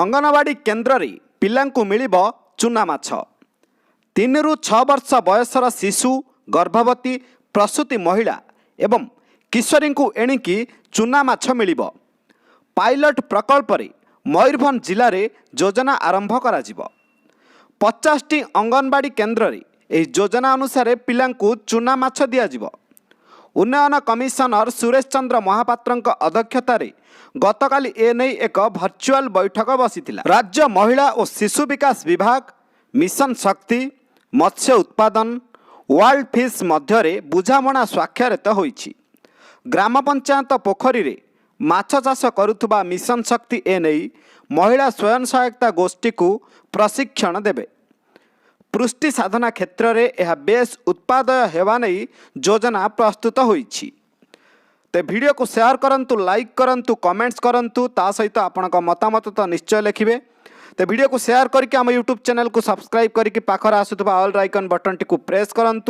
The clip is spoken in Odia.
ଅଙ୍ଗନବାଡ଼ି କେନ୍ଦ୍ରରେ ପିଲାଙ୍କୁ ମିଳିବ ଚୁନା ମାଛ। 3ରୁ 6 ବର୍ଷ ବୟସର ଶିଶୁ, ଗର୍ଭବତୀ, ପ୍ରସୂତି ମହିଳା ଏବଂ କିଶୋରୀଙ୍କୁ ଏଣିକି ଚୁନା ମାଛ ମିଳିବ। ପାଇଲଟ ପ୍ରକଳ୍ପରେ ମୟୂରଭଞ୍ଜ ଜିଲ୍ଲାରେ ଯୋଜନା ଆରମ୍ଭ କରାଯିବ। 50ଟି ଅଙ୍ଗନବାଡ଼ି କେନ୍ଦ୍ରରେ ଏହି ଯୋଜନା ଅନୁସାରେ ପିଲାଙ୍କୁ ଚୁନା ମାଛ ଦିଆଯିବ। ଉନ୍ନୟନ କମିଶନର ସୁରେଶ ଚନ୍ଦ୍ର ମହାପାତ୍ରଙ୍କ ଅଧ୍ୟକ୍ଷତାରେ ଗତକାଲି ଏନେଇ ଏକ ଭର୍ଚୁଆଲ ବୈଠକ ବସିଥିଲା। ରାଜ୍ୟ ମହିଳା ଓ ଶିଶୁ ବିକାଶ ବିଭାଗ, ମିଶନ ଶକ୍ତି, ମତ୍ସ୍ୟ ଉତ୍ପାଦନ, ୱାର୍ଲଡ ଫିସ୍ ମଧ୍ୟରେ ବୁଝାମଣା ସ୍ୱାକ୍ଷରିତ ହୋଇଛି। ଗ୍ରାମ ପଞ୍ଚାୟତ ପୋଖରୀରେ ମାଛ ଚାଷ କରୁଥିବା ମିଶନ ଶକ୍ତି ଏନେଇ ମହିଳା ସ୍ୱୟଂ ସହାୟତା ଗୋଷ୍ଠୀକୁ ପ୍ରଶିକ୍ଷଣ ଦେବେ। ପୁଷ୍ଟି ସାଧନା କ୍ଷେତ୍ରରେ ଏହା ବେଶ୍ ଉତ୍ପାଦୟ ହେବା ନେଇ ଯୋଜନା ପ୍ରସ୍ତୁତ ହୋଇଛି। ତ ଭିଡ଼ିଓକୁ ସେୟାର କରନ୍ତୁ, ଲାଇକ୍ କରନ୍ତୁ, କମେଣ୍ଟସ୍ କରନ୍ତୁ, ତା ସହିତ ଆପଣଙ୍କ ମତାମତ ତ ନିଶ୍ଚୟ ଲେଖିବେ। ତ ଭିଡ଼ିଓକୁ ସେୟାର କରିକି ଆମ ୟୁଟ୍ୟୁବ୍ ଚ୍ୟାନେଲକୁ ସବସ୍କ୍ରାଇବ୍ କରିକି ପାଖରେ ଆସୁଥିବା ଅଲ୍ ଆଇକନ୍ ବଟନ୍ଟିକୁ ପ୍ରେସ୍ କରନ୍ତୁ।